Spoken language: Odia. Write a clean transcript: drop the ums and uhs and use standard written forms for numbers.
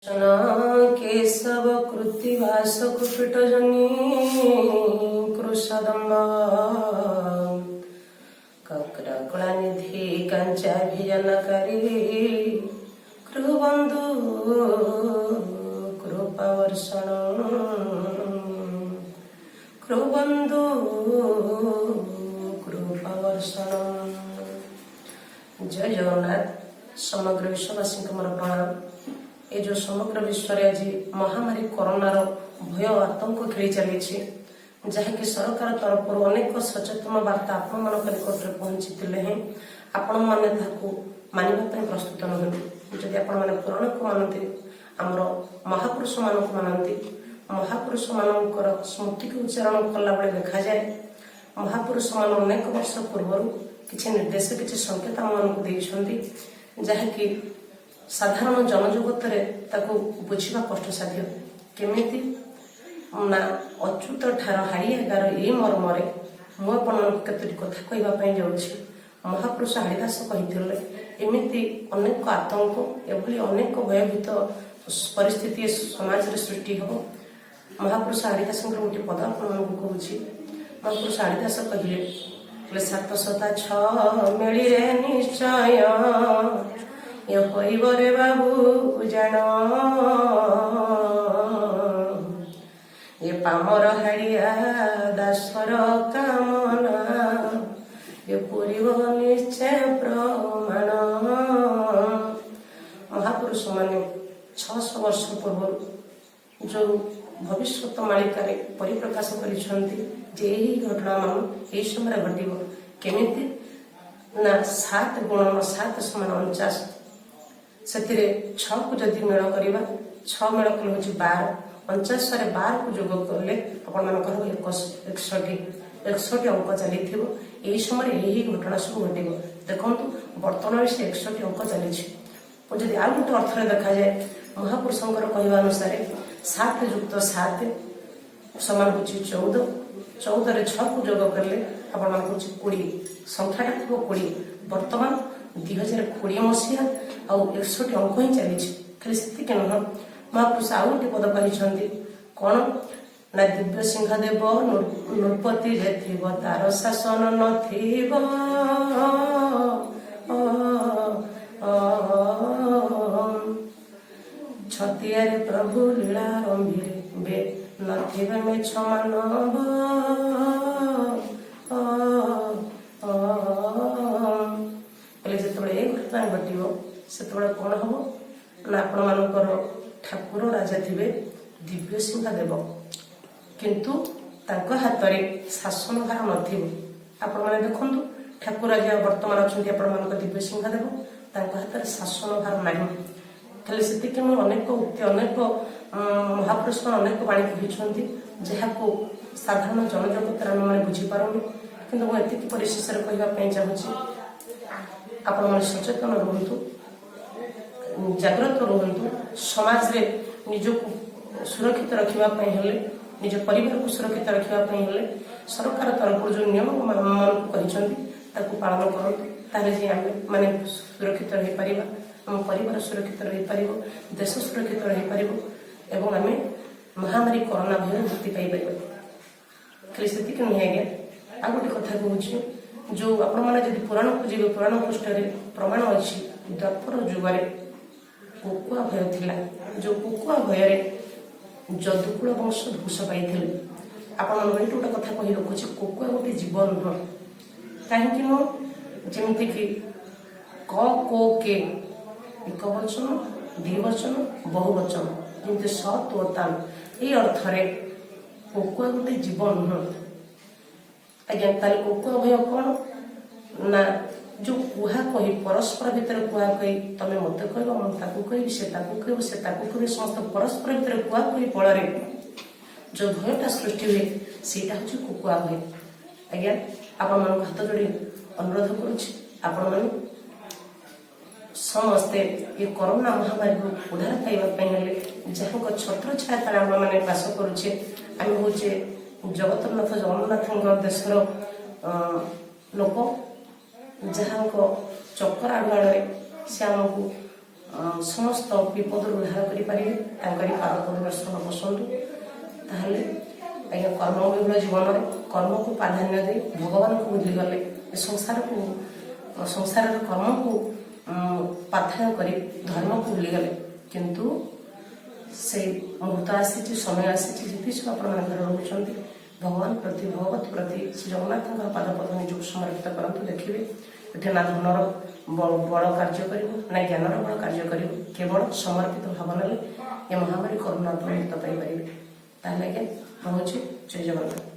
କେଶବ କୃତ୍ତିବାସ କୁପିଟ ଜନି କୃଷଦମ୍ବ କକ୍ରକଳାନିଧି କାଞ୍ଚାଭିଜନକାରୀ କୃବନ୍ଧୁ କୃପାବର୍ଷଣ, କୃବନ୍ଧୁ କୃପାବର୍ଷଣ। ଜୟ ଜଗନ୍ନାଥ। ସମଗ୍ର ବିଶ୍ୱବାସୀଙ୍କୁ ମୋର ପ୍ରଣାମ। ଏ ଯୋଉ ସମଗ୍ର ବିଶ୍ୱରେ ଆଜି ମହାମାରୀ କରୋନାର ଭୟ ଆତଙ୍କ ଖେଳି ଚାଲିଛି, ଯାହାକି ସରକାର ତରଫରୁ ଅନେକ ସଚେତନ ବାର୍ତ୍ତା ଆପଣମାନଙ୍କ ନିକଟରେ ପହଞ୍ଚିଥିଲେ ହେଁ ଆପଣମାନେ ତାହାକୁ ମାନିବା ପାଇଁ ପ୍ରସ୍ତୁତ ନୁହନ୍ତି। ଯଦି ଆପଣମାନେ ପୁରାଣକୁ ମାନନ୍ତି, ଆମର ମହାପୁରୁଷମାନଙ୍କୁ ମାନନ୍ତି, ମହାପୁରୁଷମାନଙ୍କର ସ୍ମୃତିକୁ ଉଚ୍ଚାରଣ କଲାବେଳେ ଦେଖାଯାଏ ମହାପୁରୁଷମାନେ ଅନେକ ବର୍ଷ ପୂର୍ବରୁ କିଛି ନିର୍ଦ୍ଦେଶ, କିଛି ସଂକେତ ଆମମାନଙ୍କୁ ଦେଇଛନ୍ତି, ଯାହାକି ସାଧାରଣ ଜନଜଗତରେ ତାକୁ ବୁଝିବା କଷ୍ଟସାଧ୍ୟ। କେମିତି ନା ଅଚ୍ୟୁତ ଠାର ହାଡ଼ିଆଗାର ଏଇ ମର୍ମରେ ମୁଁ ଆପଣମାନଙ୍କୁ କେତୋଟି କଥା କହିବା ପାଇଁ ଯାଉଛି। ମହାପୁରୁଷ ହାଡ଼ିଦାସ କହିଥିଲେ, ଏମିତି ଅନେକ ଆତଙ୍କ, ଏଭଳି ଅନେକ ଭୟଭୀତ ପରିସ୍ଥିତି ସମାଜରେ ସୃଷ୍ଟି ହେବ। ମହାପୁରୁଷ ହାଡ଼ିଦାସଙ୍କର ଗୋଟିଏ ପଦ ଆପଣମାନଙ୍କୁ କହୁଛି। ମହାପୁରୁଷ ହାଡ଼ିଦାସ କହିଲେ, କହିଲେ, ସାତ ସତା ଛଅ ମେଳିରେ ନିଶ୍ଚୟ ଏ ହୋଇବରେ ବାବୁ ଜାଣ, ଏ ପାମର ହାଡ଼ିଆ ଦାସର କାମନା ଏ ପୁରିବ ନିଶ୍ଚୟ ପ୍ରମାଣ। ମହାପୁରୁଷ ମାନେ 600 ବର୍ଷ ପୂର୍ବରୁ ଯୋଉ ଭବିଷ୍ୟତ ମାଳିକାରେ ପରିପ୍ରକାଶ କରିଛନ୍ତି ଯେ ଏହି ଘଟଣାମାନ ଏହି ସମୟରେ ଘଟିବ। କେମିତି ନା 7 ଗୁଣନ 7 ସମାନ 49। ସେଥିରେ 6କୁ ଯଦି ମେଳ କରିବା, 6 ମେଳ କଲେ ହେଉଛି 12। 49ରେ 12କୁ ଯୋଗ କଲେ ଆପଣମାନଙ୍କର 61। 61 ଅଙ୍କ ଚାଲିଥିବ ଏହି ସମୟରେ ଏହି ଘଟଣା ସବୁ ଘଟିବ। ଦେଖନ୍ତୁ, ବର୍ତ୍ତମାନ ସେ 61 ଅଙ୍କ ଚାଲିଛି। ଓ ଯଦି ଆଉ ଗୋଟେ ଅର୍ଥରେ ଦେଖାଯାଏ, ମହାପୁରୁଷଙ୍କର କହିବା ଅନୁସାରେ 7 ଯୁକ୍ତ 7 ସମାନ ହେଉଛି 14। 14ରେ 6କୁ ଯୋଗ କଲେ ଆପଣମାନଙ୍କ ହେଉଛି 20। ସଂଖ୍ୟାଟା ଥିବ 20। ବର୍ତ୍ତମାନ 2020 ମସିହା ଆଉ 61 ଅଙ୍କ ହିଁ ଚାଲିଛି। ଖାଲି ସେତିକି ନୁହଁ, ମହାପୁରୁଷ ଆଉ ଗୋଟେ ପଦ କହିଛନ୍ତି। କଣ ନା ଦିବ୍ୟ ସିଂହ ଦେବ ନୃପତି ଯେ ଥିବ ତାର ଶାସନ ନଥିବ, ଛତିଆରେ ପ୍ରଭୁ ଲୀଳା ରମ୍ଭିରେ ବେ ନଥିବେ ମିଛ ମାନବ। ହେଲେ ଯେତେବେଳେ ଏ ଘଟଣା ଘଟିବ, ସେତେବେଳେ କଣ ହବ ନା ଆପଣମାନଙ୍କର ଠାକୁର ରାଜା ଥିବେ ଦିବ୍ୟ ସିଂହ ଦେବ, କିନ୍ତୁ ତାଙ୍କ ହାତରେ ଶାସନ ଭାର ନଥିବ। ଆପଣମାନେ ଦେଖନ୍ତୁ, ଠାକୁର ରାଜା ବର୍ତ୍ତମାନ ଅଛନ୍ତି ଆପଣମାନଙ୍କ ଦିବ୍ୟ ସିଂହ ଦେବ, ତାଙ୍କ ହାତରେ ଶାସନ ଭାର ନାହିଁ। ଖାଲି ସେତିକି ମୁଁ ଅନେକ ଉକ୍ତି, ଅନେକ ମହାପୁରୁଷ ଅନେକ ବାଣୀ କହିଛନ୍ତି, ଯାହାକୁ ସାଧାରଣ ଜନଜଗତରେ ଆମେମାନେ ବୁଝିପାରୁନୁ। କିନ୍ତୁ ମୁଁ ଏତିକି ପରିଶେଷରେ କହିବା ପାଇଁ ଚାହୁଁଛି, ଆପଣମାନେ ସଚେତନ ରୁହନ୍ତୁ, ଜାଗ୍ରତ ରୁହନ୍ତୁ। ସମାଜରେ ନିଜକୁ ସୁରକ୍ଷିତ ରଖିବା ପାଇଁ ହେଲେ, ନିଜ ପରିବାରକୁ ସୁରକ୍ଷିତ ରଖିବା ପାଇଁ ହେଲେ, ସରକାର ତରଫରୁ ଯେଉଁ ନିୟମ ଆମମାନଙ୍କୁ କହିଛନ୍ତି ତାକୁ ପାଳନ କରନ୍ତୁ। ତାହେଲେ ଯାଇ ଆମେ ମାନେ ସୁରକ୍ଷିତ ରହିପାରିବା, ଆମ ପରିବାର ସୁରକ୍ଷିତ ରହିପାରିବ, ଦେଶ ସୁରକ୍ଷିତ ରହିପାରିବ ଏବଂ ଆମେ ମହାମାରୀ କରୋନା ଭୟରୁ ମୁକ୍ତି ପାଇପାରିବା। ଖାଲି ସେତିକି ନୁହେଁ ଆଜ୍ଞା, ଆଉ ଗୋଟେ କଥା କହୁଛି। ଯୋଉ ଆପଣମାନେ ଯଦି ପୁରାଣକୁ ଯିବେ, ପୁରାଣ ପୃଷ୍ଠରେ ପ୍ରମାଣ ଅଛି, ଦ୍ୱାପର ଯୁଗରେ କୋକୁଆ ଭୟ ଥିଲା। ଯୋଉ କୋକୁଆ ଭୟରେ ଯଦୁକୁଳ ବଂଶ ଧ୍ୱଂସ ପାଇଥିଲେ। ଆପଣମାନଙ୍କୁ ଏଇଠି ଗୋଟେ କଥା କହି ରଖୁଛି, କୋକୁଆ ଗୋଟେ ଜୀବ ନୁହଁ। କାହିଁକି ନୁହଁ? ଯେମିତିକି କ, କୋ, କେ, ଏକ ବଚନ, ଦ୍ୱିବଚନ, ବହୁ ବଚନ, ଯେମିତି ସ, ତୋ, ତାନ, ଏଇ ଅର୍ଥରେ କୋକୁଆ ଗୋଟେ ଜୀବ ନୁହଁ ଆଜ୍ଞା। ତାହେଲେ କୋକୁଆ ଭୟ କଣ ନା ଯୋଉ କୁହା କହି, ପରସ୍ପର ଭିତରେ କୁହା କହି, ତମେ ମତେ କହିବ, ମୁଁ ତାକୁ କହିବି, ସେ ତାକୁ କହିବ, ସେ ତାକୁ କହିବ, ସମସ୍ତ ପରସ୍ପର ଭିତରେ କୁହା କହି ଫଳରେ ଯୋଉ ଭୟଟା ସୃଷ୍ଟି ହୁଏ, ସେଇଟା ହଉଛି କୋକୁଆ ଭୟ। ଆଜ୍ଞା, ଆପଣମାନଙ୍କୁ ହାତ ଯୋଡ଼ି ଅନୁରୋଧ କରୁଛି, ଆପଣମାନେ ସମସ୍ତେ ଏ କରୋନା ମହାମାରୀରୁ ଉଦ୍ଧାର ପାଇବା ପାଇଁ ହେଲେ, ଯାହାଙ୍କ ଛତ୍ର ଛାୟା ତଳେ ଆମେମାନେ ବାସ କରୁଛେ, ଆମେ ହଉଛେ ଜଗତନାଥ ଜଗନ୍ନାଥଙ୍କ ଦେଶର ଲୋକ, ଯାହାଙ୍କ ଚକର ଆଢୁଆଳରେ ସେ ଆମକୁ ସମସ୍ତ ବିପଦରୁ ଉଦ୍ଧାର କରିପାରିବେ। ତାଙ୍କରି ପାଦ ପଦ୍ମରେ ବସନ୍ତୁ। ତାହେଲେ ଆଜ୍ଞା, କର୍ମବିହୁଳ ଜୀବନରେ କର୍ମକୁ ପ୍ରାଧାନ୍ୟ ଦେଇ ଭଗବାନଙ୍କୁ ଭୁଲିଗଲେ, ଏ ସଂସାରକୁ, ସଂସାରର କର୍ମକୁ ପ୍ରାଧାନ୍ୟ କରି ଧର୍ମକୁ ଭୁଲିଗଲେ, କିନ୍ତୁ ସେଇ ମୁହୂର୍ତ୍ତ ଆସିଛି, ସମୟ ଆସିଛି। ଯେତିକି ସବୁ ଆପଣମାନେ ଘରେ ରହୁଛନ୍ତି, ଭଗବାନ ପ୍ରତି, ଭଗବତ ପ୍ରତି, ଶ୍ରୀ ଜଗନ୍ନାଥଙ୍କର ପାଦ ପଦ୍ମ ନିଜକୁ ସମର୍ପିତ କରନ୍ତୁ। ଦେଖିବେ, ଏଠି ନା ଧନର ବଳ କାର୍ଯ୍ୟ କରିବ, ନା ଜ୍ଞାନର ବଳ କାର୍ଯ୍ୟ କରିବ। କେବଳ ସମର୍ପିତ ଭାବ ନେଲେ ଏ ମହାମାରୀ କରୋନା ଆପଣ ମୁକ୍ତ ପାଇପାରିବେ। ତାହେଲେ ଆଜ୍ଞା, ରହୁଛି। ଜୟ ଜଗନ୍ନାଥ।